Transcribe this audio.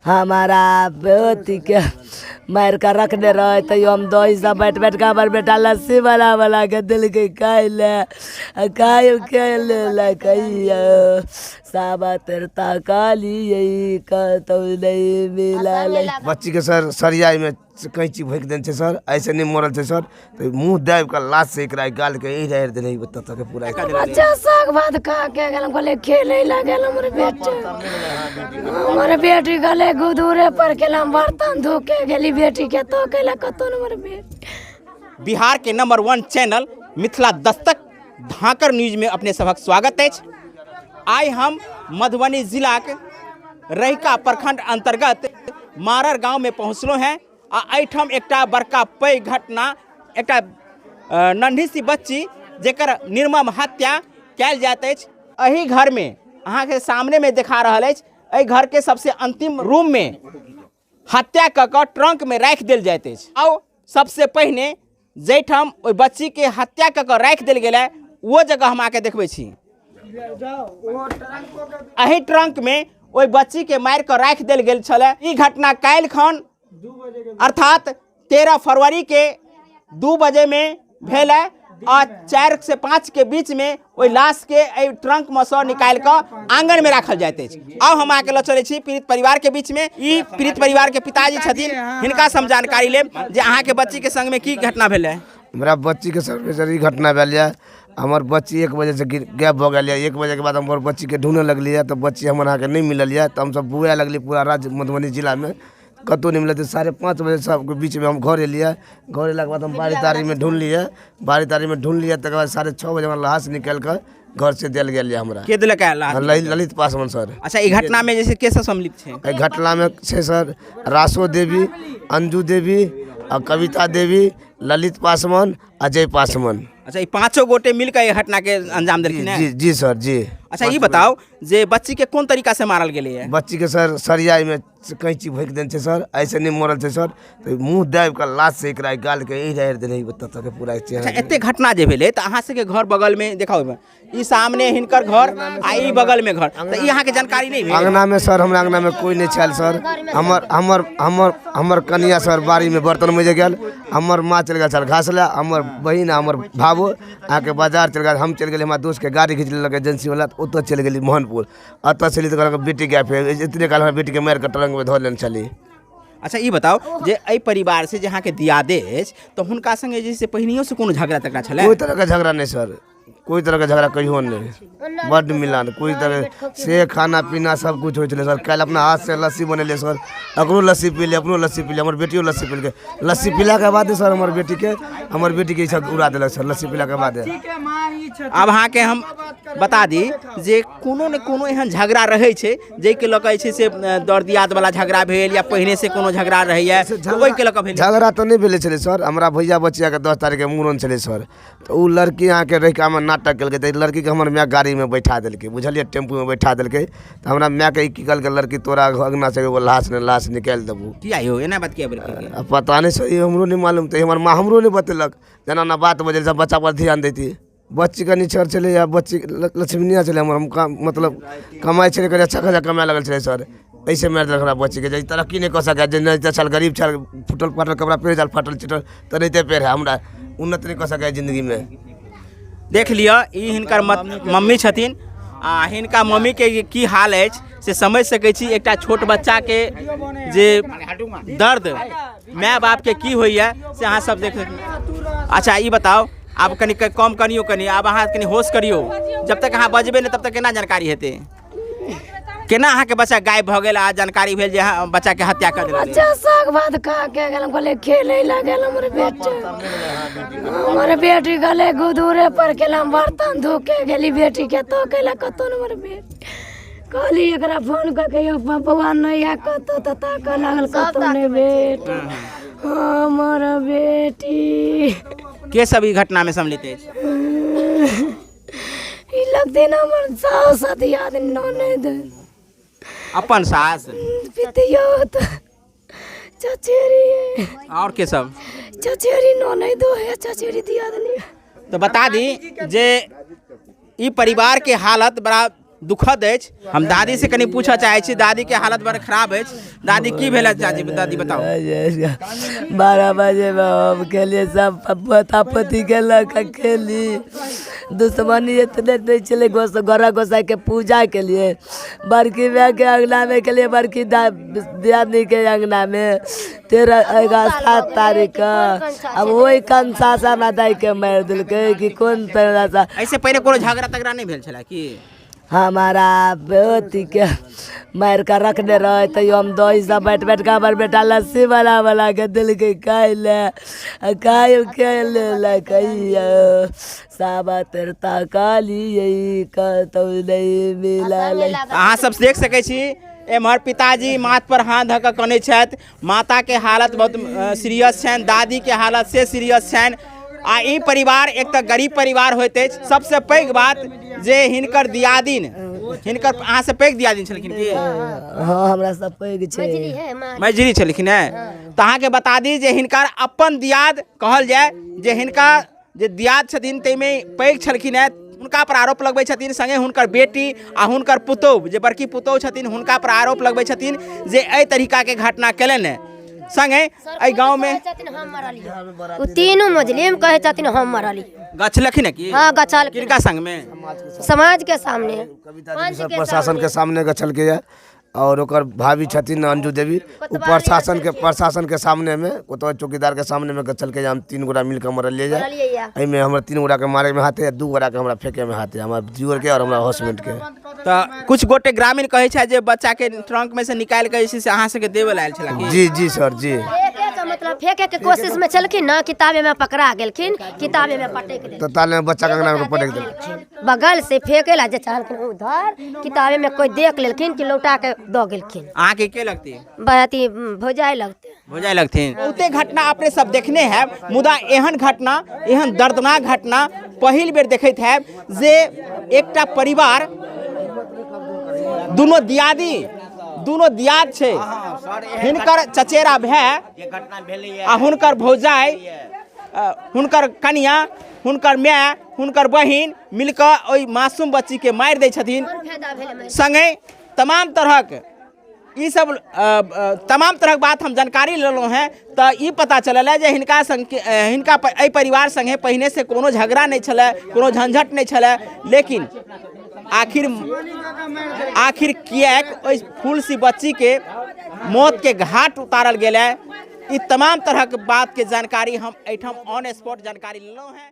हमारा अथीके मारि कऽ रखने रहै, तैयो हम दही सब बाँटि बाँटि कऽ हमर बेटा लस्सी बना बना कऽ देलकै खाय लए आ खाय के लेलकै। साबा तेरता कहलियै, कतहु नहि मिलल। बच्चीके सर सरियाइमे कैंची भोँकि देने छै सर, ऐसे नहि मरल छै सर। तऽ मुँह दाबि कऽ लात से एकरा गालके एहि रारि देने एतऽ तक पूरा। बच्चा साग भात खा के गेल, कहले खेले ला गेल। हमर बेटा, हमर बेटी गेले गुदूरे पर गेल, हम बर्तन धो के गेली बेटी के तो केला कतो हमर बेटी। बिहार के number 1 channel Mithila Dastak धाकर news में अपने सभक स्वागत अछि। आइ हम मधुबनी जिलाक रहिका प्रखंड अंतर्गत मारर गांव में पहुँचलहुँ हैं आ एहिठाम एकटा बड़का पैघ घटना, एकटा नन्ही सी बच्ची जेकर निर्मम हत्या कयल जाइत अछि। एहि घर में अहाँके सामने में देखा रहल अछि, एहि घर के सबसे अंतिम रूम में हत्या कऽ कऽ ट्रंक में राखि देल जाइत अछि। आउ सबसे पहिने जाहिठाम ओहि बच्चीके हत्या कऽ कऽ राखि देल गेलै ओ जगह हम अहाँके देखबै छी। एहि ट्रंकमे ओहि बच्चीके मारि कऽ राखि देल गेल छलै। ई घटना काल्हि खन अर्थात 13 फरवरीके 2 बजेमे भेल है आ 4 से 5 के बीचमे ओहि लाशके एहि ट्रंकमे सँ निकालि कऽ आंगनमे राखल जाइत अछि। आउ हम अहाँके लऽ चलै छी पीड़ित परिवारके बीचमे। ई पीड़ित परिवारके पिताजी छथिन, हिनकासँ हम जानकारी लेब जे अहाँके बच्चीके संगमे की घटना भेलै। हमरा बच्चीके संगमे सर ई घटना भेल यऽ, हमर बच्ची 1 बजेसँ गायब भऽ गेल यऽ। 1 बजेके बाद हम हमर बच्चीके ढूँढऽ लगलियै तऽ बच्ची हमर अहाँके नहि मिलल यऽ। तऽ हमसब बौआए लगलियै पूरा राज्य मधुबनी जिलामे, कतहु नहि मिलल। तऽ 5:30 बजे सबके बीचमे हम घर एलियै। घर अयलाके बाद हम बाड़ी ताड़ीमे ढूँढलियै, बाड़ी ताड़ीमे ढूँढलियै, तकर बाद 6:30 बजे हमरा लहास निकालि कऽ घरसँ देल गेल यऽ हमरा। के देलक है लाश? ललित पासवान सर। अच्छा, ई घटनामे जे छै के सब सम्मिलित छै? एहि घटनामे छै सर रासो देवी, अंजू देवी आ कविता देवी, ललित पासवान, अजय पासवान। अच्छा, ई पाँचो गोटे मिलकर ई घटना के अंजाम देलखिन है? जी जी सर जी। अच्छा, ई बताउ जे बच्ची के कोन तरीका से मारल गेलै है? बच्ची के सर सरियाइमे कैंची भोँकि देने छै सर, ऐसे नहि मरल छै सर। तऽ मुँह दाबि कऽ लात से एकरा गालके एहि रारि देने एतऽ तक पूरा चेहरा। अच्छा, एते घटना जे भेलै तऽ अहाँ सबके घर बगलमे देखाउ, ई सामने हिनकर घर आ ई बगलमे घर, तऽ ई अहाँके जानकारी नहि भेल? अङ्गनामे सर, हमरा अङ्गनामे कोइ नहि छल सर। हमर हमर हमर हमर कनिया सर बाड़ीमे बर्तन मजै गेल, हमर माँ चलि गेल छल घास लए, हमर बहिन आ हमर भावो अहाँके बाजार चलि गेल। हम चलि गेली, हमरा दोस्तके गाड़ी घीच लेलक एजेंसीवला, तऽ ओतऽ चलि गेली मोहनपुर। एतऽ छली तऽ कहलक बेटी गायब भेल। इतने काल हमरा बेटीके मारि कऽ ट्रंकमे धऽ लेने छली। अच्छा, ई बताउ जे एहि परिवार से जे अहाँके दियादे अछि तऽ हुनका संगे जे से पहिनहियो से कोनो झगड़ा तगड़ा छलै? कोइ तरहके झगड़ा नहि सर, कोइ तरहके झगड़ा कहियो नहि, बड्ड मिलान, कोइ तरह से खाना पीना सब कुछ होइ छलै सर। काल्हि अपना हाथसँ लस्सी बनेलियै सर, ओकरो लस्सी पीलियै, अपनो लस्सी पीलियै, हमर बेटियो लस्सी पीलकै। लस्सी पीलाके बादे सर हमर बेटीके ई सब उड़ा देलक सर, लस्सी पीलाके बादे। आब अहाँके हम बता दी जे कोनो ने कोनो एहन झगड़ा रहै छै जाहिके लऽ कऽ जे छै से दर दियादवला झगड़ा भेल या पहिनेसँ कोनो झगड़ा रहैए, तऽ ओहिके लऽ कऽ भेल? झगड़ा तऽ नहि भेलै छलै सर। हमरा भैया बचियाके 10 तारीखके मूड़न छलै सर, तऽ ओ लड़की अहाँके रहिकामे नाटक केलकै, तऽ लड़कीके हमर माय गाड़ीमे बैठा देलकै, बुझलियै, टेम्पूमे बैठा देलकै। तऽ हमरा मायके ई की कहलकै लड़की, तोरा अङ्गनासँ एगो लाश ने लाश निकालि देबौ। किया यौ, एना बात किया बोललकै? आ पता नहि सर, ई हमरो नहि मालूम। तऽ हमर माँ हमरो नहि बतेलक, जेना एना बात बजल सब बच्चापर ध्यान दैती। बच्ची कनि छर छलै आ बच्ची लक्ष्मीनिया छलै हमर, हम काम मतलब कमाइ छलै कनि अच्छा खासा कमाए लागल छलै सर। एहिसँ मारि देलक हमरा बच्चीके जे ई तरक्की नहि कऽ सकए, जे नहि छल गरीब छल, फूटल फाटल कपड़ा पहिरै छल, फाटल चिटल तेनाहिते पहिरै, हमरा उन्नति नहि कऽ सकए जिन्दगीमे। देख लिअ, ई हिनकर मम्मी छथिन आ हिनका मम्मीके की हाल अछि से समझि सकै छी। एकटा छोट बच्चाके जे दर्द माय बापके की होइए से अहाँ सब देख। अच्छा, ई बताउ, आब कनि कम करियौ, कनि आब अहाँ कनि होश करियौ। जब तक अहाँ बजबै नहि तब तक केना जानकारी हेतै? केना अहाँके बच्चा गायब भऽ गेल आ जानकारी भेल जे अहाँ बच्चाके हत्या कऽ देल? बच्चा साग भात खा के गेल, कहले खेले ला गेल। हमर बेटा, हमर बेटी गेले गुदूरे पर गेल, हम बर्तन धो के गेली बेटी के तो केला कतो हमर बेटी। कहली एकरा फोन कऽ के, यौ बौआ नहि आ कतौ, तऽ ताकऽ लागल, कतौ नहि बेटी, हमर बेटी। के सब ई घटनामे सम्मिलित अछि? ई लगते ना हमर सास दियाद ननद। अपन सास, पितियौत, चचेरी। और के सब? चचेरी ननद है, चचेरी दियादनी। तो बता दी जे ई परिवार के हालत बड़ा दुखद अछि। हम दादी से कनि पूछऽ चाहै छी, दादी के हालत बड़ खराब अछि। दादी की भेल चाची, दादी बताउ। 12 बजे में हम खेलिए, सब पोता पोती के लऽ कऽ खेली। दुश्मनी इतने नहि छलै, गोरा गोसाई के पूजा के लिए बड़की माय के अंगना में के बड़की दियादनी के अंगना में 13 7 तारीख के अब वही कंसा से हमरा दाई के मारि देलकै कि कोन तरह से। एहिसँ पहिने कोनो झगड़ा तगड़ा नहि भेल छलै की? हमारा अथी के मारि कऽ रखने रहै, तैयो हम दही सब बाँटि बाँटि कऽ हमर बेटा लस्सी बना बना कऽ देलकै खाय लए, आ खाय के लेलकै। साबा तेरता कालियै कतौ नहि मिलल। अहाँ सब देख सकै छी एम्हर पिताजी माथ पर हाथ धऽ कऽ कनै छथि। माताके हालत बहुत सीरियस छनि, दादीके हालत से सीरियस छनि। आ ई परिवार एक तऽ गरीब परिवार होइत अछि। सबसँ पैघ बात जे हिनकर दियादिन, हिनकर अहाँसँ पैघ दियादिन छलखिन की? हँ, हमरा सब पैघ छै, मजरी छलखिन हेँ। तऽ अहाँके बता दी जे हिनकर अपन दियाद कहल जाय जे हिनका जे दियाद छथिन ताहिमे पैघ छलखिन हेँ, हुनका पर आरोप लगबै छथिन। सङ्गे हुनकर बेटी आ हुनकर पुतोहु जे बड़की पुतोहु छथिन हुनका पर आरोप लगबै छथिन जे एहि तरीकाके घटना केलनि हेँ। सङ्गे एहि गाँवमे ओ तीनू मुजरिम कहै छथिन हम मरलियै। गछलखिन की? हँ, गछलखिन। किनका संगमे? समाज के सामने, कविता प्रशासन के सामने गछलकै यऽ। और ओकर भाभी छथिन अंजू देवी, ओ प्रशासन के सामने में ओतऽ चौकीदार के सामने में गछलकै। हम 3 गोटा मिल कऽ मरलियै यऽ। एहिमे हमर 3 गोटा के मारे में हाथ है, 2 गोटा के हमरा फेंके में हाथ है, हमरा दियोर के और हमरा हस्बैंड के। तऽ कुछ गोटे ग्रामीण कहै छथि जे बच्चा के ट्रंक में से निकालि कऽ जे छै से अहाँ सबके देबऽ लेल आयल छलै। जी जी सर जी। मतलब फेंके के कोशिश में छलखिन ना, किताबे में पकड़ा गेलखिन, किताबे में पटक देलखिन। तऽ ताले में बच्चा के अंगना में पटक देलखिन। बगल से फेंके ला जे चाहलखिन उधर, किताबे में कोई देख लेलखिन कि लौटा के दऽ गेलखिन। अहाँके के लगती? अथी भौजाइ लगते। भौजाइ लगथिन। बहुते घटना अपने सब देखने हैब, मुदा एहन घटना, एहन दर्दनाक घटना पहिल बेर देखैत हैब जे एकटा परिवार दुनो दियादी, दुनो दियाद छै, हिनकर चचेरा भाय आ हुनकर भौजाइ, हुनकर कनिया, हुनकर माय, हुनकर बहिन मिलकऽ ओहि मासूम बच्चीके मारि दै छथिन। सङ्गे तमाम तरहक ई सब तमाम तरहक बात हम जानकारी लेलहुँ हेँ तऽ ई पता चलल है जे हिनका संग हिनका एहि परिवार संगे पहिने से कोनो झगड़ा नहि छलै, कोनो झंझट नहि छलै, लेकिन आखिर किएक ओहि फूल सी बच्चीके मौतके घाट उतारल गेल है, ई तमाम तरहक बातके जानकारी हम एहिठाम ऑन स्पॉट जानकारी लेलहुँ हेँ।